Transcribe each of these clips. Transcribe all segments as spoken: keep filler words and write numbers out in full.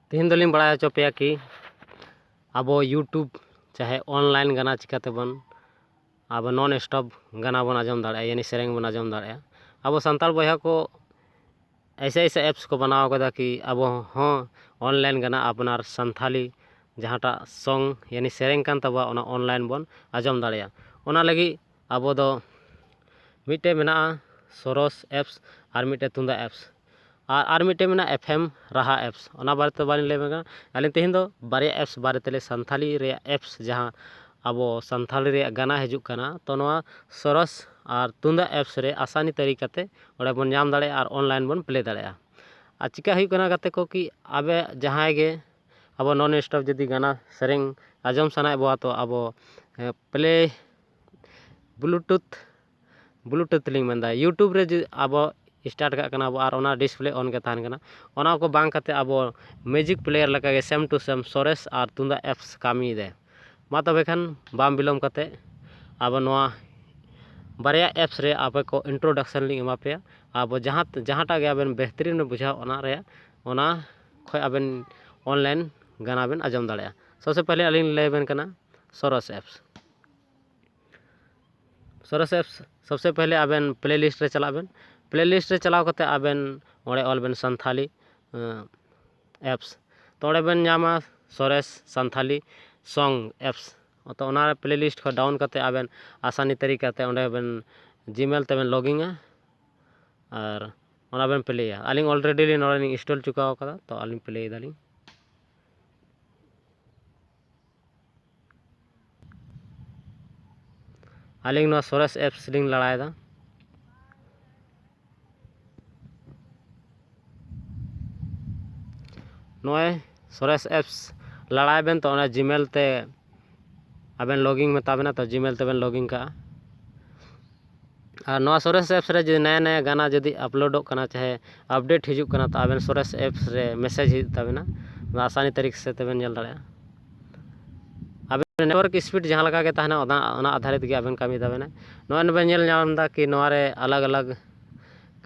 ᱛᱮᱦᱮᱧ ᱫᱚᱞᱤᱧ ᱵᱟᱲᱟᱭ ᱦᱚᱪᱚ ᱯᱮᱭᱟ ᱠᱤ ᱟᱵᱚ YouTube ᱪᱟᱦᱮ online ᱜᱟᱱᱟ ᱪᱤᱠᱟᱹ ᱛᱮᱵᱚᱱ ᱟᱵᱚ non stop ᱜᱟᱱᱟ ᱵᱚᱱ ᱟᱸᱡᱚᱢ ᱫᱟᱲᱮᱭᱟᱜᱼᱟ, ᱭᱟᱱᱤ ᱥᱮᱨᱮᱧ ᱵᱚᱱ ᱟᱸᱡᱚᱢ ᱫᱟᱲᱮᱭᱟᱜᱼᱟ᱾ ᱟᱵᱚ ᱥᱟᱱᱛᱟᱲ ᱵᱚᱭᱦᱟ ᱠᱚ ᱮᱭᱥᱮ ᱮᱭᱥᱮ apps ᱠᱚ ᱵᱮᱱᱟᱣ ᱠᱟᱫᱟ ᱠᱤ ᱟᱵᱚ ᱦᱚᱸ online ᱜᱟᱱᱟ ᱟᱯᱱᱟᱨ ᱥᱟᱱᱛᱷᱟᱞᱤ ᱡᱟᱦᱟᱸᱴᱟᱜ song ᱭᱟᱱᱤ ᱥᱮᱨᱮᱧ ᱠᱟᱱ ᱛᱟᱵᱚᱣᱟ ᱚᱱᱟ online ᱵᱚᱱ ᱟᱸᱡᱚᱢ ᱫᱟᱲᱮᱭᱟᱜᱼᱟ᱾ ᱚᱱᱟ ᱞᱟᱹᱜᱤᱫ ᱟᱵᱚ ᱫᱚ ᱢᱤᱫᱴᱮᱡ ᱢᱮᱱᱟᱜᱼᱟ ᱥᱚᱨᱚᱥ apps ᱟᱨ ᱢᱤᱫᱴᱮᱡ ᱛᱩᱢᱫᱟᱜ apps ᱟᱨ ᱟᱨ ᱢᱤᱫᱴᱮᱡ ᱢᱮᱱᱟᱜᱼᱟ F M Raha apps᱾ ᱚᱱᱟ ᱵᱟᱨᱮᱛᱮ ᱵᱟᱹᱞᱤᱧ ᱞᱟᱹᱭ ᱵᱮᱱ ᱠᱟᱱᱟ᱾ ᱟᱹᱞᱤᱧ ᱛᱮᱦᱮᱧ ᱫᱚ ᱵᱟᱨᱭᱟ apps ᱵᱟᱨᱮ ᱛᱮᱞᱮ ᱥᱟᱱᱛᱷᱟᱞᱤ ᱨᱮᱭᱟᱜ apps ᱡᱟᱦᱟᱸ ᱟᱵᱚ ᱥᱟᱱᱛᱷᱟᱞᱤ ᱨᱮᱭᱟᱜ ᱜᱟᱱᱟ ᱦᱤᱡᱩᱜ ᱠᱟᱱᱟ, ᱛᱚ ᱱᱚᱣᱟ ᱥᱚᱨᱚᱥ ᱟᱨ ᱛᱩᱢᱫᱟᱜ apps ᱨᱮ ᱟᱥᱟᱱᱤ ᱛᱟᱹᱨᱤᱠᱟᱛᱮ ᱚᱸᱰᱮ ᱵᱚᱱ ᱧᱟᱢ ᱫᱟᱲᱮᱭᱟᱜᱼᱟ ᱟᱨ online ᱵᱚᱱ play ᱫᱟᱲᱮᱭᱟᱜᱼᱟ᱾ ᱟᱨ ᱪᱤᱠᱟ ᱦᱩᱭᱩᱜ ᱠᱟᱱᱟ ᱜᱟᱛᱮ ᱠᱚ ᱠᱤ ᱟᱵᱮ ᱡᱟᱦᱟᱸᱭ ᱜᱮ ᱟᱵᱚ non stop ᱡᱩᱫᱤ ᱜᱟᱱᱟ ᱥᱮᱨᱮᱧ ᱟᱸᱡᱚᱢ ᱥᱟᱱᱟᱭᱮᱫ ᱵᱚᱱᱟ ᱛᱚ ᱟᱵᱚ play Bluetooth Bluetooth ᱞᱤᱧ ᱢᱮᱱᱫᱟ YouTube ᱨᱮ ᱡᱩᱫᱤ ᱟᱵᱚ start ᱠᱟᱜ ᱠᱟᱱᱟ ᱵᱚ ᱟᱨ ᱚᱱᱟ display on ᱜᱮ ᱛᱟᱦᱮᱱ ᱠᱟᱱᱟ, ᱚᱱᱟ ᱠᱚ ᱵᱟᱝ ᱠᱟᱛᱮ ᱟᱵᱚ music player ᱞᱮᱠᱟᱜᱮ same to same ᱥᱚᱨᱮᱥ ᱟᱨ ᱛᱩᱢᱫᱟᱜ apps ᱠᱟᱹᱢᱤᱭᱮᱫᱟᱭ᱾ ᱢᱟ ᱛᱚᱵᱮ ᱠᱷᱟᱱ ᱵᱟᱝ ᱵᱤᱞᱚᱢ ᱠᱟᱛᱮ ᱟᱵᱚ ᱱᱚᱣᱟ ᱵᱟᱨᱭᱟ apps ᱨᱮ ᱟᱯᱮ ᱠᱚ introduction ᱞᱤᱧ ᱮᱢᱟ ᱯᱮᱭᱟ᱾ ᱟᱵᱚ ᱡᱟᱦᱟᱸ ᱡᱟᱦᱟᱸᱴᱟᱜ ᱜᱮ ᱟᱵᱮᱱ ᱵᱮᱦᱛᱨᱤᱱ ᱵᱮᱱ ᱵᱩᱡᱷᱟᱹᱣ ᱚᱱᱟ ᱨᱮᱭᱟᱜ ᱚᱱᱟ ᱠᱷᱚᱱ ᱟᱵᱮᱱ online ᱜᱟᱱᱟ ᱵᱮᱱ ᱟᱸᱡᱚᱢ ᱫᱟᱲᱮᱭᱟᱜᱼᱟ᱾ ᱥᱚᱵᱥᱮ ᱯᱮᱦᱞᱮ ᱟᱹᱞᱤᱧ ᱞᱟᱹᱭ ᱟᱵᱮᱱ ᱠᱟᱱᱟ ᱥᱚᱨᱚᱥ apps᱾ ᱥᱚᱨᱮᱥ apps ᱥᱚᱵᱥᱮ ᱯᱮᱦᱞᱮ ᱟᱵᱮᱱ playlist ᱨᱮ ᱪᱟᱞᱟᱜ ᱵᱮᱱ᱾ Playlist ᱨᱮ ᱪᱟᱞᱟᱣ ᱠᱟᱛᱮ ᱟᱵᱮᱱ ᱚᱸᱰᱮ ᱚᱞ ᱵᱮᱱ ᱥᱟᱱᱛᱷᱟᱞᱤ apps᱾ ᱛᱚ ᱚᱸᱰᱮ ᱵᱮᱱ ᱧᱟᱢᱟ ᱥᱚᱨᱮᱥ ᱥᱟᱱᱛᱷᱟᱞᱤ song apps᱾ ᱛᱚ ᱚᱱᱟ playlist ᱠᱷᱚᱱ down ᱠᱟᱛᱮ ᱟᱵᱮᱱ ᱟᱥᱟᱱᱤ ᱛᱟᱹᱨᱤᱠᱟᱛᱮ ᱚᱸᱰᱮ ᱵᱮᱱ Gmail ᱛᱮᱵᱮᱱ logging ᱟ ᱟᱨ ᱚᱱᱟ ᱵᱮᱱ play ᱟ᱾ ᱟᱹᱞᱤᱧ already ᱞᱤᱧ ᱱᱚᱰᱮ ᱞᱤᱧ install ᱪᱩᱠᱟᱣ ᱠᱟᱫᱟ, ᱛᱚ ᱟᱹᱞᱤᱧ play ᱫᱟᱞᱤᱧ᱾ ᱟᱹᱞᱤᱧ ᱱᱚᱣᱟ ᱥᱚᱨᱮᱥ apps ᱞᱤᱧ ᱞᱟᱲᱟᱭᱮᱫᱟ᱾ ᱱᱚᱜᱼᱚᱭ ᱥᱚᱨᱮᱥ apps ᱞᱟᱲᱟᱭ ᱵᱮᱱ, ᱛᱚ ᱚᱱᱟ Gmail ᱛᱮ ᱟᱵᱮᱱ logging ᱢᱮᱛᱟ ᱵᱮᱱᱟ, ᱛᱚ Gmail ᱛᱮᱵᱮᱱ logging ᱠᱟᱜᱼᱟ᱾ ᱟᱨ ᱱᱚᱣᱟ ᱥᱚᱨᱮᱥ apps ᱨᱮ ᱡᱩᱫᱤ ᱱᱟᱭᱟ ᱱᱟᱭᱟ ᱜᱟᱱᱟ ᱡᱩᱫᱤ uploadᱚᱜ ᱠᱟᱱᱟ ᱪᱟᱦᱮ update ᱦᱤᱡᱩᱜ ᱠᱟᱱᱟ, ᱛᱚ ᱟᱵᱮᱱ ᱥᱚᱨᱮᱥ apps ᱨᱮ message ᱦᱤᱡᱩᱜ ᱛᱟᱵᱮᱱᱟ, ᱚᱱᱟ ᱟᱥᱟᱱᱤ ᱛᱟᱹᱨᱤᱠ ᱥᱮ ᱛᱮᱵᱮᱱ ᱧᱮᱞ ᱫᱟᱲᱮᱭᱟᱜᱼᱟ᱾ ᱟᱵᱮᱱ network speed ᱡᱟᱦᱟᱸ ᱞᱮᱠᱟ ᱜᱮ ᱛᱟᱦᱮᱱᱟ, ᱚᱱᱟ ᱚᱱᱟ ᱟᱫᱷᱟᱨᱤᱛ ᱜᱮ ᱟᱵᱮᱱ ᱠᱟᱹᱢᱤ ᱛᱟᱵᱮᱱᱟ᱾ ᱱᱚᱜᱼᱚᱭ ᱵᱮᱱ ᱧᱮᱞ ᱧᱟᱢ ᱮᱫᱟ ᱠᱤ ᱱᱚᱣᱟ ᱨᱮ ᱟᱞᱟᱜᱽ ᱟᱞᱟᱜᱽ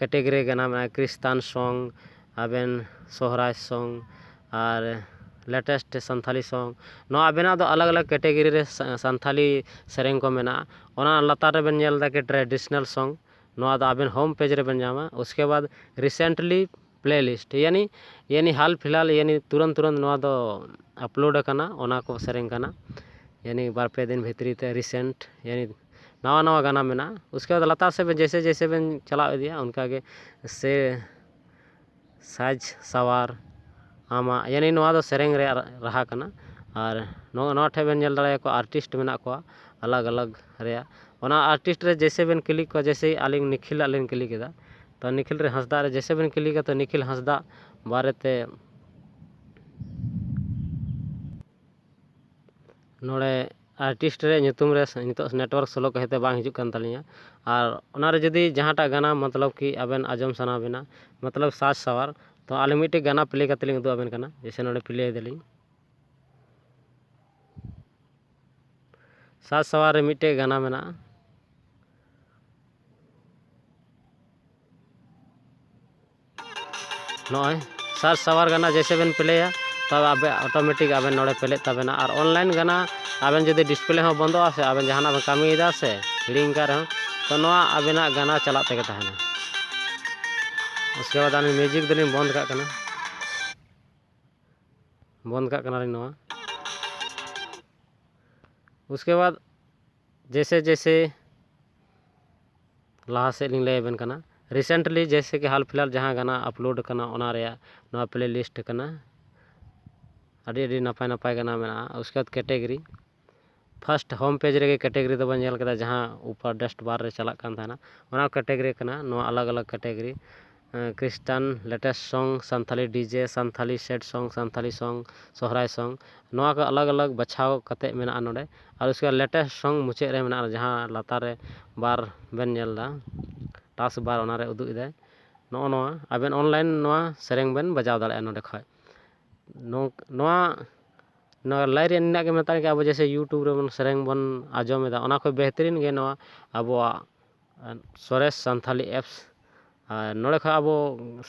category ᱜᱟᱱᱟ ᱢᱮᱱᱟᱜᱼᱟ, ᱠᱷᱨᱤᱥᱴᱟᱱ song, ᱟᱵᱮᱱ ᱥᱚᱦᱨᱟᱭ song, ᱟᱨ latest ᱥᱟᱱᱛᱷᱟᱞᱤ song, ᱱᱚᱣᱟ ᱟᱵᱮᱱᱟᱜ ᱫᱚ ᱟᱞᱟᱜᱽ ᱟᱞᱟᱜᱽ category ᱨᱮ ᱥᱟ- ᱥᱟᱱᱛᱷᱟᱞᱤ ᱥᱮᱨᱮᱧ ᱠᱚ ᱢᱮᱱᱟᱜᱼᱟ᱾ ᱚᱱᱟ ᱞᱟᱛᱟᱨ ᱨᱮᱵᱮᱱ ᱧᱮᱞ ᱮᱫᱟ ᱠᱤ traditional song, ᱱᱚᱣᱟ ᱫᱚ ᱟᱵᱮᱱ home page ᱨᱮᱵᱮᱱ ᱧᱟᱢᱟ᱾ ᱩᱥᱠᱮ ᱵᱟᱫ recently playlist, ᱭᱟᱱᱤ ᱭᱟᱱᱤ ᱦᱟᱞ ᱯᱷᱤᱞᱦᱟᱞ, ᱭᱟᱱᱤ ᱛᱩᱨᱟᱹᱱ ᱛᱩᱨᱟᱹᱱ ᱱᱚᱣᱟ ᱫᱚ upload ᱟᱠᱟᱱᱟ, ᱚᱱᱟ ᱠᱚ ᱥᱮᱨᱮᱧ ᱠᱟᱱᱟ, ᱭᱟᱱᱤ ᱵᱟᱨ ᱯᱮ ᱫᱤᱱ ᱵᱷᱤᱛᱨᱤ ᱛᱮ recent, ᱭᱟᱱᱤ ᱱᱟᱣᱟ ᱱᱟᱣᱟ ᱜᱟᱱᱟ ᱢᱮᱱᱟᱜᱼᱟ᱾ ᱩᱥᱠᱮ ᱵᱟᱫ ᱞᱟᱛᱟᱨ ᱥᱮᱫ ᱵᱮᱱ ᱡᱮᱭᱥᱮ ᱡᱮᱭᱥᱮ ᱵᱮᱱ ᱪᱟᱞᱟᱣ ᱤᱫᱤᱭᱟ, ᱚᱱᱠᱟ ᱜᱮ ᱥᱮ ᱥᱟᱡᱽ ᱥᱟᱣᱟᱨ ᱟᱢᱟᱜ, ᱭᱟᱱᱤ ᱱᱚᱣᱟ ᱫᱚ ᱥᱮᱨᱮᱧ ᱨᱮᱭᱟᱜ ᱨᱟᱦᱟ ᱠᱟᱱᱟ᱾ ᱟᱨ ᱱᱚᱜᱼᱚ ᱱᱚᱣᱟ ᱴᱷᱮᱱ ᱵᱮᱱ ᱧᱮᱞ ᱫᱟᱲᱮᱭᱟᱠᱚᱣᱟ artist ᱢᱮᱱᱟᱜ ᱠᱚᱣᱟ ᱟᱞᱟᱜᱽ ᱟᱞᱟᱜᱽ ᱨᱮᱭᱟᱜ᱾ ᱚᱱᱟ artist ᱨᱮ ᱡᱮᱭᱥᱮ ᱵᱮᱱ click ᱠᱚᱣᱟ, ᱡᱮᱭᱥᱮ ᱟᱹᱞᱤᱧ ᱱᱤᱠᱷᱤᱞ ᱟᱜ ᱞᱤᱧ click ᱠᱮᱫᱟ, ᱛᱚ ᱱᱤᱠᱷᱤᱞ ᱨᱮ ᱦᱟᱸᱥᱫᱟ ᱨᱮ ᱡᱮᱭᱥᱮ ᱵᱮᱱ click ᱠᱟ, ᱛᱚ ᱱᱤᱠᱷᱤᱞ ᱦᱟᱸᱥᱫᱟ ᱵᱟᱨᱮᱛᱮ ᱱᱚᱰᱮ artist ᱨᱮ ᱧᱩᱛᱩᱢ ᱨᱮ ᱱᱤᱛᱚᱜ network slow ᱠᱷᱟᱹᱛᱤᱨ ᱛᱮ ᱵᱟᱝ ᱦᱤᱡᱩᱜ ᱠᱟᱱ ᱛᱟᱹᱞᱤᱧᱟ᱾ ᱟᱨ ᱚᱱᱟᱨᱮ ᱡᱩᱫᱤ ᱡᱟᱦᱟᱸᱴᱟᱜ ᱜᱟᱱᱟ ᱢᱚᱛᱞᱚᱵ ᱠᱤ ᱟᱵᱮᱱ ᱟᱸᱡᱚᱢ ᱥᱟᱱᱟ ᱵᱮᱱᱟ, ᱢᱚᱛᱞᱚᱵ ᱥᱟᱡᱽ ᱥᱟᱣᱟᱨ, ᱛᱚ ᱟᱹᱞᱤᱧ ᱢᱤᱫᱴᱮᱡ ᱜᱟᱱᱟ play ᱠᱟᱛᱮ ᱞᱤᱧ ᱩᱫᱩᱜ ᱟᱵᱮᱱ ᱠᱟᱱᱟ᱾ ᱡᱮᱭᱥᱮ ᱱᱚᱰᱮ play ᱫᱟᱞᱤᱧ, ᱥᱟᱡᱽ ᱥᱟᱣᱟᱨ ᱨᱮ ᱢᱤᱫᱴᱮᱡ ᱜᱟᱱᱟ ᱢᱮᱱᱟᱜᱼᱟ᱾ ᱱᱚᱜᱼᱚᱭ ᱥᱟᱡᱽ ᱥᱟᱣᱟᱨ ᱜᱟᱱᱟ ᱡᱮᱭᱥᱮ ᱵᱮᱱ ᱯᱞᱮᱭᱟ, ᱛᱚᱵᱮ ᱟᱵᱮ automatic ᱟᱵᱮᱱ ᱱᱚᱰᱮ ᱯᱞᱮᱜ ᱛᱟᱵᱮᱱᱟ᱾ ᱟᱨ online ᱜᱟᱱᱟ ᱟᱵᱮᱱ ᱡᱩᱫᱤ display ᱦᱚᱸ ᱵᱚᱱᱫᱚᱜᱼᱟ ᱥᱮ, ᱟᱵᱮᱱ ᱡᱟᱦᱟᱱᱟᱜ ᱵᱮᱱ ᱠᱟᱹᱢᱤᱭᱮᱫᱟ ᱥᱮ, ᱦᱤᱲᱤᱧ ᱠᱟᱜ ᱨᱮᱦᱚᱸ, ᱛᱚ ᱱᱚᱣᱟ ᱟᱵᱮᱱᱟᱜ ᱜᱟᱱᱟ ᱪᱟᱞᱟᱜ ᱛᱮᱜᱮ ᱛᱟᱦᱮᱱᱟ᱾ ᱩᱥᱠᱮ ᱵᱟᱫ ᱟᱹᱞᱤᱧ music ᱫᱚᱞᱤᱧ ᱵᱚᱱᱫ ᱠᱟᱜ ᱠᱟᱱᱟ, ᱵᱚᱱᱫ ᱠᱟᱜ ᱠᱟᱱᱟᱞᱤᱧ ᱱᱚᱣᱟ᱾ ᱩᱥᱠᱮ ᱵᱟᱫ ᱡᱮᱭᱥᱮ ᱡᱮᱭᱥᱮ ᱞᱟᱦᱟ ᱥᱮᱫ ᱞᱤᱧ ᱞᱟᱹᱭ ᱟᱵᱮᱱ ᱠᱟᱱᱟ, recently ᱡᱮᱭᱥᱮ ᱠᱤ ᱦᱟᱞ ᱯᱷᱤᱞᱦᱟᱞ ᱡᱟᱦᱟᱸ ᱜᱟᱱᱟ upload ᱠᱟᱱᱟ, ᱚᱱᱟ ᱨᱮᱭᱟᱜ ᱱᱚᱣᱟ playlist ᱠᱟᱱᱟ᱾ ᱟᱹᱰᱤ ᱟᱹᱰᱤ ᱱᱟᱯᱟᱭ ᱱᱟᱯᱟᱭ ᱜᱟᱱᱟ ᱢᱮᱱᱟᱜᱼᱟ᱾ ᱩᱥᱠᱮ ᱵᱟᱫ category, first home page ᱨᱮᱜᱮ category ᱫᱚᱵᱚᱱ ᱧᱮᱞ ᱠᱮᱫᱟ, ᱡᱟᱦᱟᱸ ᱩᱯᱚᱨ desktbar ᱨᱮ ᱪᱟᱞᱟᱜ ᱠᱟᱱ ᱛᱟᱦᱮᱱᱟ, ᱚᱱᱟ category ᱠᱟᱱᱟ᱾ ᱱᱚᱣᱟ ᱟᱞᱟᱜᱽ ᱟᱞᱟᱜᱽ category, ᱠᱷᱨᱤᱥᱴᱟᱱ, latest song, Santali DJ, Santali sad song, Santali song, ᱥᱚᱦᱨᱟᱭ song, ᱱᱚᱣᱟ ᱠᱚ ᱟᱞᱟᱜᱽ ᱟᱞᱟᱜᱽ ᱵᱟᱪᱷᱟᱣ ᱠᱟᱛᱮ ᱢᱮᱱᱟᱜᱼᱟ ᱱᱚᱰᱮ᱾ ᱟᱨ ᱩᱥᱠᱮ latest song ᱢᱩᱪᱟᱹᱫ ᱨᱮ ᱢᱮᱱᱟᱜᱼᱟ, ᱡᱟᱦᱟᱸ ᱞᱟᱛᱟᱨ ᱨᱮ bar ᱵᱮᱱ ᱧᱮᱞ ᱮᱫᱟ, task bar, ᱚᱱᱟᱨᱮ ᱩᱫᱩᱜ ᱮᱫᱟᱭ᱾ ᱱᱚᱜᱼᱚ ᱱᱚᱣᱟ ᱟᱵᱮᱱ online ᱱᱚᱣᱟ ᱥᱮᱨᱮᱧ ᱵᱮᱱ ᱵᱟᱡᱟᱣ ᱫᱟᱲᱮᱭᱟᱜᱼᱟ ᱱᱚᱰᱮ ᱠᱷᱚᱡ᱾ ᱱᱚᱝ- ᱱᱚᱣᱟ ᱱᱚᱣᱟ ᱞᱟᱭ ᱨᱮᱭᱟᱜ ᱱᱤᱱᱟᱹᱜ ᱜᱮ ᱢᱮᱛᱟᱜ ᱜᱮ, ᱟᱵᱚ ᱡᱮᱭᱥᱮ YouTube ᱨᱮᱵᱚᱱ ᱥᱮᱨᱮᱧ ᱵᱚᱱ ᱟᱸᱡᱚᱢ ᱮᱫᱟ, ᱚᱱᱟ ᱠᱷᱚᱱ ᱵᱮᱦᱛᱟᱨᱤᱱ ᱜᱮ ᱱᱚᱣᱟ ᱟᱵᱚᱣᱟᱜ ᱥᱚᱨᱮᱥ ᱥᱟᱱᱛᱷᱟᱞᱤ apps᱾ ᱟᱨ ᱱᱚᱰᱮ ᱠᱷᱚᱱ ᱟᱵᱚ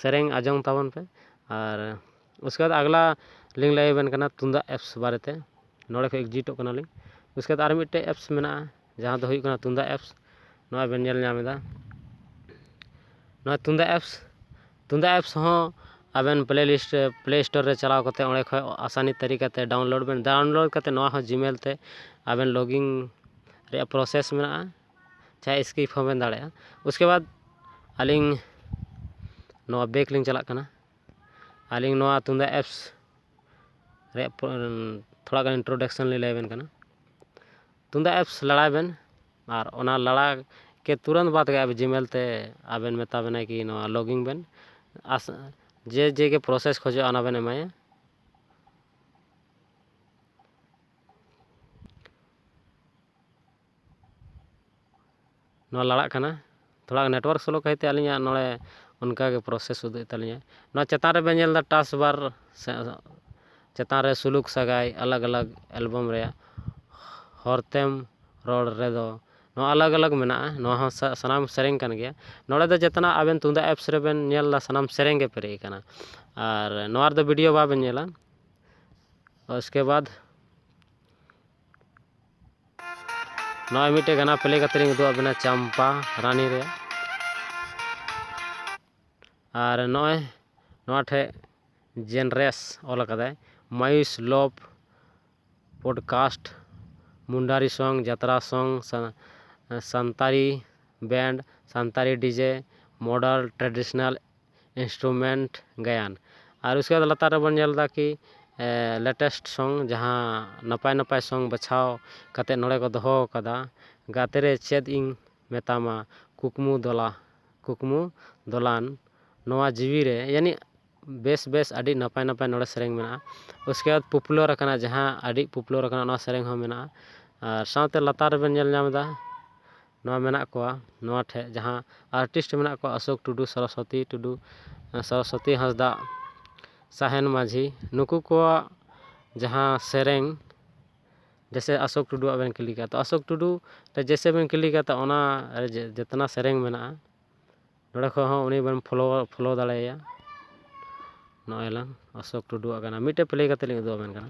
ᱥᱮᱨᱮᱧ ᱟᱸᱡᱚᱢ ᱛᱟᱵᱚᱱ ᱯᱮ᱾ ᱟᱨ ᱩᱥᱠᱮ ᱵᱟᱫ ᱟᱜᱽᱞᱟ ᱞᱤᱧ ᱞᱟᱹᱭ ᱟᱵᱮᱱ ᱠᱟᱱᱟ ᱛᱩᱢᱫᱟᱜ ᱮᱯᱥ ᱵᱟᱨᱮᱛᱮ᱾ ᱱᱚᱰᱮ ᱠᱷᱚᱱ ᱮᱠᱡᱤᱴᱚᱜ ᱠᱟᱱᱟᱞᱤᱧ᱾ ᱩᱥᱠᱮ ᱵᱟᱫ ᱟᱨ ᱢᱤᱫᱴᱮᱡ ᱮᱯᱥ ᱢᱮᱱᱟᱜᱼᱟ, ᱡᱟᱦᱟᱸ ᱫᱚ ᱦᱩᱭᱩᱜ ᱠᱟᱱᱟ ᱛᱩᱢᱫᱟᱜ ᱮᱯᱥ᱾ ᱱᱚᱣᱟ ᱵᱮᱱ ᱧᱮᱞ ᱧᱟᱢ ᱮᱫᱟ᱾ ᱱᱚᱣᱟ ᱛᱩᱢᱫᱟᱜ ᱮᱯᱥ, ᱛᱩᱢᱫᱟᱜ ᱮᱯᱥ ᱦᱚᱸ ᱟᱵᱮᱱ ᱯᱞᱮ ᱞᱤᱥᱴ ᱨᱮ, ᱯᱞᱮ ᱥᱴᱳᱨ ᱨᱮ ᱪᱟᱞᱟᱣ ᱠᱟᱛᱮ ᱚᱸᱰᱮ ᱠᱷᱚᱱ ᱟᱥᱟᱱᱤ ᱛᱟᱹᱨᱤᱠᱟ ᱛᱮ ᱰᱟᱣᱩᱱᱞᱳᱰ ᱵᱮᱱ᱾ ᱰᱟᱣᱩᱱᱞᱳᱰ ᱠᱟᱛᱮ ᱱᱚᱣᱟ ᱦᱚᱸ ᱡᱤᱢᱮᱞ ᱛᱮ ᱟᱵᱮᱱ ᱞᱚᱜᱤᱝ ᱨᱮᱭᱟᱜ ᱯᱨᱚᱥᱮᱥ ᱢᱮᱱᱟᱜᱼᱟ, ᱪᱟᱦᱮ ᱥᱠᱤᱯ ᱦᱚᱸ ᱵᱮᱱ ᱫᱟᱲᱮᱭᱟᱜᱼᱟ᱾ ᱩᱥᱠᱮ ᱵᱟᱫ ᱟᱹᱞᱤᱧ ᱱᱚᱣᱟ ᱵᱮᱠ ᱞᱤᱧ ᱪᱟᱞᱟᱜ ᱠᱟᱱᱟ᱾ ᱟᱹᱞᱤᱧ ᱱᱚᱣᱟ ᱛᱩᱢᱫᱟᱜ ᱮᱯᱥ ᱨᱮᱭᱟᱜ ᱯᱚ-, ᱛᱷᱚᱲᱟ ᱜᱟᱱ ᱤᱱᱴᱨᱳᱰᱟᱠᱥᱚᱱ ᱞᱤᱧ ᱞᱟᱹᱭ ᱟᱵᱮᱱ ᱠᱟᱱᱟ᱾ ᱛᱩᱢᱫᱟᱜ ᱮᱯᱥ ᱞᱟᱲᱟᱭ ᱵᱮᱱ, ᱟᱨ ᱚᱱᱟ ᱞᱟᱲᱟ ᱠᱮ ᱛᱩᱨᱟᱹᱱᱛ ᱵᱟᱫ ᱜᱮ ᱟᱵᱮᱱ ᱡᱤᱢᱮᱞ ᱛᱮ ᱟᱵᱮᱱ ᱢᱮᱛᱟ ᱵᱮᱱᱟᱭ ᱠᱤ ᱱᱚᱣᱟ ᱞᱚᱜᱤᱝ ᱵᱮᱱ᱾ ᱟᱥ-, ᱡᱮ ᱡᱮ ᱜᱮ ᱯᱨᱚᱥᱮᱥ ᱠᱷᱚᱡᱚᱜᱼᱟ, ᱚᱱᱟ ᱵᱮᱱ ᱮᱢᱟᱭᱟ᱾ ᱱᱚᱣᱟ ᱞᱟᱲᱟᱜ ᱠᱟᱱᱟ᱾ ᱛᱷᱚᱲᱟ ᱱᱮᱴᱣᱟᱨᱠ ᱥᱞᱳ ᱠᱷᱟᱹᱛᱤᱨ ᱛᱮ ᱟᱹᱞᱤᱧᱟᱜ ᱱᱚᱰᱮ ᱚᱱᱠᱟ ᱜᱮ ᱯᱨᱚᱥᱮᱥ ᱩᱫᱩᱜ ᱮᱫ ᱛᱟᱹᱞᱤᱧᱟ᱾ ᱱᱚᱣᱟ ᱪᱮᱛᱟᱱ ᱨᱮᱵᱮᱱ ᱧᱮᱞ ᱮᱫᱟ ᱴᱟᱥ ᱵᱟᱨ, ᱥᱮ-, ᱪᱮᱛᱟᱱ ᱨᱮ ᱥᱩᱞᱩᱠ ᱥᱟᱹᱜᱟᱭ, ᱟᱞᱟᱜᱽ ᱟᱞᱟᱜᱽ ᱮᱞᱵᱟᱢ ᱨᱮᱭᱟᱜ ᱦᱚᱨᱛᱮᱢ ᱨᱚᱲ ᱨᱮᱫᱚ, ᱱᱚᱣᱟ ᱟᱞᱟᱜᱽ ᱟᱞᱟᱜᱽ ᱢᱮᱱᱟᱜᱼᱟ᱾ ᱱᱚᱣᱟ ᱦᱚᱸ ᱥᱟ-, ᱥᱟᱱᱟᱢ ᱥᱮᱨᱮᱧ ᱠᱟᱱ ᱜᱮᱭᱟ᱾ ᱱᱚᱰᱮ ᱫᱚ ᱡᱮᱛᱮᱱᱟᱜ ᱟᱵᱮᱱ ᱛᱩᱢᱫᱟᱜ ᱮᱯᱥ ᱨᱮᱵᱮᱱ ᱧᱮᱞ ᱮᱫᱟ, ᱥᱟᱱᱟᱢ ᱥᱮᱨᱮᱧ ᱜᱮ ᱯᱮᱨᱮᱡ ᱟᱠᱟᱱᱟ᱾ ᱟᱨ ᱱᱚᱣᱟ ᱨᱮᱫᱚ ᱵᱷᱤᱰᱤᱭᱳ ᱵᱟᱵᱮᱱ ᱧᱮᱞᱟ᱾ ᱩᱥᱠᱮ ᱵᱟᱫ ᱱᱚᱜᱼᱚᱭ ᱢᱤᱫᱴᱮᱡ ᱜᱟᱱᱟ ᱯᱞᱮ ᱠᱟᱛᱮ ᱞᱤᱧ ᱩᱫᱩᱜ ᱟᱵᱮᱱᱟ, ᱪᱟᱢᱯᱟ ᱨᱟᱱᱤ ᱨᱮ᱾ ᱟᱨ ᱱᱚᱜᱼᱚᱭ ᱱᱚᱣᱟ ᱴᱷᱮᱡ ᱡᱮᱱᱨᱮᱥ ᱚᱞ ᱟᱠᱟᱫᱟᱭ, ᱢᱟᱭᱩᱥ ᱞᱚᱵᱷ ᱯᱚᱰᱠᱟᱥᱴ, ᱢᱩᱱᱰᱟᱨᱤ ᱥᱚᱝ, ᱡᱟᱛᱨᱟ ᱥᱚᱝ, ᱥᱟ-, Santali band, Santali DJ, modern traditional instrument ᱜᱟᱭᱟᱱ᱾ ᱟᱨ ᱩᱥᱠᱮ ᱵᱟᱫ ᱞᱟᱛᱟᱨ ᱨᱮᱵᱚᱱ ᱧᱮᱞ ᱮᱫᱟ ᱠᱤ, ᱮ, ᱞᱮᱴᱮᱥᱴ ᱥᱚᱝ, ᱡᱟᱦᱟᱸ ᱱᱟᱯᱟᱭ ᱱᱟᱯᱟᱭ ᱥᱚᱝ ᱵᱟᱪᱷᱟᱣ ᱠᱟᱛᱮ ᱱᱚᱰᱮ ᱠᱚ ᱫᱚᱦᱚ ᱟᱠᱟᱫᱟ᱾ ᱜᱟᱛᱮ ᱨᱮ ᱪᱮᱫ ᱤᱧ ᱢᱮᱛᱟᱢᱟ, ᱠᱩᱠᱢᱩ ᱫᱚᱞᱟ, ᱠᱩᱠᱢᱩ ᱫᱚᱞᱟᱱ, ᱱᱚᱣᱟ ᱡᱤᱣᱤ ᱨᱮ, ᱭᱟᱱᱤ ᱵᱮᱥ ᱵᱮᱥ ᱟᱹᱰᱤ ᱱᱟᱯᱟᱭ ᱱᱟᱯᱟᱭ ᱱᱚᱰᱮ ᱥᱮᱨᱮᱧ ᱢᱮᱱᱟᱜᱼᱟ᱾ ᱩᱥᱠᱮ ᱵᱟᱫ ᱯᱚᱯᱩᱞᱟᱨ ᱟᱠᱟᱱᱟ, ᱡᱟᱦᱟᱸ ᱟᱹᱰᱤ ᱯᱚᱯᱩᱞᱟᱨ ᱟᱠᱟᱱᱟ, ᱚᱱᱟ ᱥᱮᱨᱮᱧ ᱦᱚᱸ ᱢᱮᱱᱟᱜᱼᱟ᱾ ᱟᱨ ᱥᱟᱶᱛᱮ ᱞᱟᱛᱟᱨ ᱨᱮᱵᱮᱱ ᱧᱮᱞ ᱧᱟᱢ ᱮᱫᱟ, ᱱᱚᱣᱟ ᱢᱮᱱᱟᱜ ᱠᱚᱣᱟ, ᱱᱚᱣᱟ ᱴᱷᱮᱡ ᱡᱟᱦᱟᱸ ᱟᱨᱴᱤᱥᱴ ᱢᱮᱱᱟᱜ ᱠᱚᱣᱟ, ᱚᱥᱳᱠ ᱴᱩᱰᱩ, ᱥᱚᱨᱚᱥᱚᱛᱤ ᱴᱩᱰᱩ, ᱥᱚᱨᱚᱥᱚᱛᱤ ᱦᱟᱸᱥᱫᱟ, ᱥᱟᱦᱮᱱ ᱢᱟᱹᱡᱷᱤ, ᱱᱩᱠᱩ ᱠᱚᱣᱟᱜ ᱡᱟᱦᱟᱸ ᱥᱮᱨᱮᱧ, ᱡᱮᱭᱥᱮ ᱚᱥᱳᱠ ᱴᱩᱰᱩᱣᱟᱜ ᱵᱮᱱ ᱠᱞᱤᱠᱟ, ᱛᱚ ᱚᱥᱳᱠ ᱴᱩᱰᱩ ᱨᱮ ᱡᱮᱭᱥᱮ ᱵᱮᱱ ᱠᱞᱤᱠᱟ, ᱛᱚ ᱚᱱᱟ ᱨᱮ ᱡᱮ-, ᱡᱮᱛᱱᱟ ᱥᱮᱨᱮᱧ ᱢᱮᱱᱟᱜᱼᱟ, ᱱᱚᱰᱮ ᱠᱷᱚᱡ ᱦᱚᱸ ᱩᱱᱤ ᱵᱮᱱ ᱯᱷᱚᱞᱳ, ᱯᱷᱚᱞᱳ ᱫᱟᱲᱮᱭᱟᱭᱟ᱾ ᱱᱚᱜᱼᱚᱭ ᱞᱟᱝ ᱚᱥᱳᱠ ᱴᱩᱰᱩᱣᱟᱜ ᱠᱟᱱᱟ, ᱢᱤᱫᱴᱮᱡ ᱯᱞᱮ ᱠᱟᱛᱮ ᱞᱤᱧ ᱩᱫᱩᱜ ᱟᱵᱮᱱ ᱠᱟᱱᱟ᱾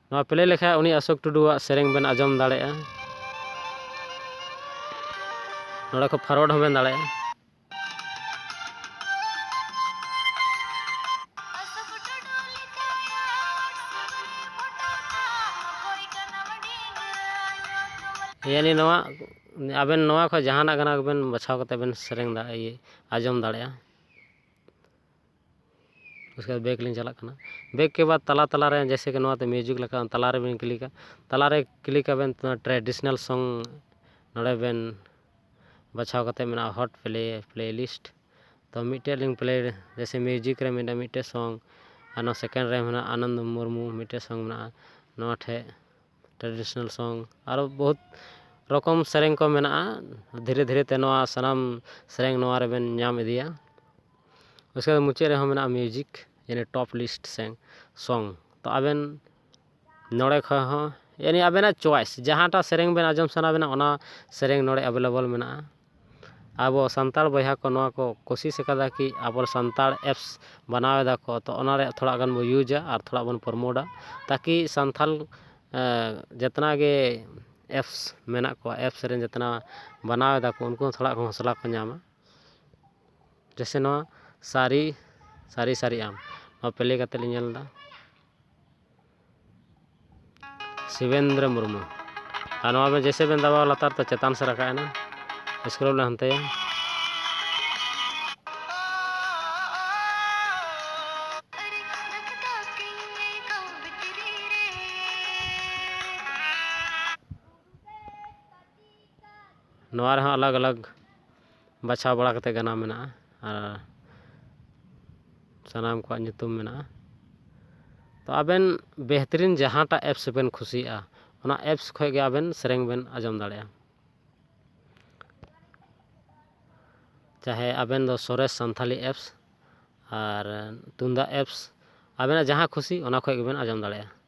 ᱱᱚᱣᱟ ᱯᱞᱮ ᱞᱮᱠᱷᱟᱡ ᱩᱱᱤ ᱚᱥᱳᱠ ᱴᱩᱰᱩᱣᱟᱜ ᱥᱮᱨᱮᱧ ᱵᱮᱱ ᱟᱸᱡᱚᱢ ᱫᱟᱲᱮᱭᱟᱜᱼᱟ᱾ ᱱᱚᱰᱮ ᱠᱷᱚᱱ ᱯᱷᱟᱨᱣᱟᱨᱰ ᱦᱚᱸᱵᱮᱱ ᱫᱟᱲᱮᱭᱟᱜᱼᱟ᱾ ᱭᱟᱱᱤ ᱱᱚᱣᱟ, ᱟᱵᱮᱱ ᱱᱚᱣᱟ ᱠᱷᱚᱱ ᱡᱟᱦᱟᱱᱟᱜ ᱜᱟᱱᱟ ᱜᱮᱵᱮᱱ ᱵᱟᱪᱷᱟᱣ ᱠᱟᱛᱮ ᱵᱮᱱ ᱥᱮᱨᱮᱧ ᱫᱟᱲᱮᱭᱟᱜᱼᱟ, ᱤᱭᱟᱹ, ᱟᱸᱡᱚᱢ ᱫᱟᱲᱮᱭᱟᱜᱼᱟ᱾ ᱩᱥᱠᱮ ᱵᱟᱫ ᱵᱮᱠ ᱞᱤᱧ ᱪᱟᱞᱟᱜ ᱠᱟᱱᱟ᱾ ᱵᱮᱠ ᱠᱮ ᱵᱟᱫ ᱛᱟᱞᱟ ᱛᱟᱞᱟ ᱨᱮ ᱡᱮᱭᱥᱮ ᱠᱤ ᱱᱚᱣᱟ ᱛᱮ ᱢᱤᱭᱩᱡᱤᱠ ᱞᱮᱠᱟ ᱛᱟᱞᱟ ᱨᱮᱵᱮᱱ ᱠᱞᱤᱠᱟ, ᱛᱟᱞᱟ ᱨᱮ ᱠᱞᱤᱠ ᱟᱵᱮᱱ ᱛᱚ ᱴᱨᱮᱰᱤᱥᱚᱱᱟᱞ ᱥᱚᱝ ᱱᱚᱰᱮ ᱵᱮᱱ ᱵᱟᱪᱷᱟᱣ ᱠᱟᱛᱮ ᱢᱮᱱᱟᱜᱼᱟ ᱦᱚᱴ ᱯᱞᱮ, ᱯᱞᱮ ᱞᱤᱥᱴ᱾ ᱛᱚ ᱢᱤᱫᱴᱮᱡ ᱞᱤᱧ ᱯᱞᱮ, ᱡᱮᱭᱥᱮ ᱢᱤᱭᱩᱡᱤᱠ ᱨᱮ ᱢᱮᱱᱟᱜᱼᱟ ᱢᱤᱫᱴᱮᱡ ᱥᱚᱝ, ᱟᱨ ᱱᱚᱣᱟ ᱥᱮᱠᱮᱱᱰ ᱨᱮ ᱢᱮᱱᱟᱜᱼᱟ ᱟᱱᱚᱱᱫ ᱢᱩᱨᱢᱩ ᱢᱤᱫᱴᱮᱡ ᱥᱚᱝ ᱢᱮᱱᱟᱜᱼᱟ᱾ ᱱᱚᱣᱟ ᱴᱷᱮᱡ ᱴᱨᱮᱰᱤᱥᱚᱱᱟᱞ ᱥᱚᱝ, ᱟᱨᱚ ᱵᱚᱦᱩᱛ ᱨᱚᱠᱚᱢ ᱥᱮᱨᱮᱧ ᱠᱚ ᱢᱮᱱᱟᱜᱼᱟ᱾ ᱫᱷᱤᱨᱮ ᱫᱷᱤᱨᱮ ᱛᱮ ᱱᱚᱣᱟ ᱥᱟᱱᱟᱢ ᱥᱮᱨᱮᱧ ᱱᱚᱣᱟ ᱨᱮᱵᱮᱱ ᱧᱟᱢ ᱤᱫᱤᱭᱟ᱾ ᱩᱥᱠᱮ ᱵᱟᱫ ᱢᱩᱪᱟᱹᱫ ᱨᱮᱦᱚᱸ ᱢᱮᱱᱟᱜᱼᱟ ᱢᱤᱭᱩᱡᱤᱠ, ᱭᱟᱱᱤ ᱴᱚᱯ ᱞᱤᱥᱴ ᱥᱮ ᱥᱚᱝ᱾ ᱛᱚ ᱟᱵᱮᱱ ᱱᱚᱰᱮ ᱠᱷᱚᱱ ᱦᱚᱸ, ᱭᱟᱱᱤ ᱟᱵᱮᱱᱟᱜ ᱪᱚᱭᱮᱥ, ᱡᱟᱦᱟᱸᱴᱟᱜ ᱥᱮᱨᱮᱧ ᱵᱮᱱ ᱟᱸᱡᱚᱢ ᱥᱟᱱᱟ ᱵᱮᱱᱟ, ᱚᱱᱟ ᱥᱮᱨᱮᱧ ᱱᱚᱰᱮ ᱮᱵᱮᱞᱮᱵᱚᱞ ᱢᱮᱱᱟᱜᱼᱟ᱾ ᱟᱵᱚ ᱥᱟᱱᱛᱟᱲ ᱵᱚᱭᱦᱟ ᱠᱚ ᱱᱚᱣᱟ ᱠᱚ ᱠᱳᱥᱤᱥ ᱟᱠᱟᱫᱟ ᱠᱤ ᱟᱵᱚ ᱥᱟᱱᱛᱟᱲ ᱮᱯᱥ ᱵᱮᱱᱟᱣ ᱮᱫᱟ ᱠᱚ, ᱛᱚ ᱚᱱᱟ ᱨᱮᱭᱟᱜ ᱛᱷᱚᱲᱟ ᱜᱟᱱ ᱵᱚ ᱤᱭᱩᱡᱟ ᱟᱨ ᱛᱷᱚᱲᱟ ᱵᱚᱱ ᱯᱨᱚᱢᱳᱴᱟ, ᱛᱟᱠᱤ ᱥᱟᱱᱛᱟᱲ, ᱮ, ᱡᱮᱛᱱᱟ ᱜᱮ ᱮᱯᱥ ᱢᱮᱱᱟᱜ ᱠᱚᱣᱟ, ᱮᱯᱥ ᱨᱮᱱ ᱡᱮᱛᱱᱟ ᱵᱮᱱᱟᱣ ᱮᱫᱟ ᱠᱚ, ᱩᱱᱠᱩ ᱦᱚᱸ ᱛᱷᱚᱲᱟ ᱦᱚᱸ ᱦᱚᱸᱥᱞᱟ ᱠᱚ ᱧᱟᱢᱟ᱾ ᱡᱮᱭᱥᱮ ᱱᱚᱣᱟ ᱥᱟᱹᱨᱤ, ᱥᱟᱹᱨᱤ ᱥᱟᱹᱨᱤ ᱟᱢ, ᱱᱚᱣᱟ ᱯᱞᱮ ᱠᱟᱛᱮ ᱞᱤᱧ ᱧᱮᱞ ᱮᱫᱟ᱾ ᱥᱤᱵᱮᱱᱫᱨᱚ ᱢᱩᱨᱢᱩ᱾ ᱟᱨ ᱱᱚᱣᱟ ᱵᱮᱱ ᱡᱮᱭᱥᱮ ᱵᱮᱱ ᱫᱟᱵᱟᱣ ᱞᱟᱛᱟᱨ ᱛᱮ ᱪᱮᱛᱟᱱ ᱥᱮᱫ ᱨᱟᱠᱟᱵ ᱮᱱᱟ, ᱥᱠᱨᱚᱞ ᱞᱮ ᱦᱟᱱᱛᱮᱭᱟ᱾ ᱱᱚᱣᱟ ᱨᱮᱦᱚᱸ ᱟᱞᱟᱜᱽ ᱟᱞᱟᱜᱽ ᱵᱟᱪᱷᱟᱣ ᱵᱟᱲᱟ ᱠᱟᱛᱮ ᱜᱟᱱᱟ ᱢᱮᱱᱟᱜᱼᱟ ᱟᱨ ᱥᱟᱱᱟᱢ ᱠᱚᱣᱟᱜ ᱧᱩᱛᱩᱢ ᱢᱮᱱᱟᱜᱼᱟ᱾ ᱛᱚ ᱟᱵᱮᱱ ᱵᱮᱦᱛᱨᱤᱱ ᱡᱟᱦᱟᱸᱴᱟᱜ ᱮᱯᱥ ᱵᱮᱱ ᱠᱷᱩᱥᱤᱭᱟᱜᱼᱟ, ᱚᱱᱟ ᱮᱯᱥ ᱠᱷᱚᱱ ᱜᱮ ᱟᱵᱮᱱ ᱥᱮᱨᱮᱧ ᱵᱮᱱ ᱟᱸᱡᱚᱢ ᱫᱟᱲᱮᱭᱟᱜᱼᱟ᱾ ᱪᱟᱦᱮ ᱟᱵᱮᱱ ᱫᱚ ᱥᱚᱨᱮᱥ ᱥᱟᱱᱛᱷᱟᱞᱤ ᱮᱯᱥ ᱟᱨ ᱛᱩᱢᱫᱟᱜ ᱮᱯᱥ, ᱟᱵᱮᱱᱟᱜ ᱡᱟᱦᱟᱸ ᱠᱷᱩᱥᱤ ᱚᱱᱟ ᱠᱷᱚᱱ ᱜᱮᱵᱮᱱ ᱟᱸᱡᱚᱢ ᱫᱟᱲᱮᱭᱟᱜᱼᱟ᱾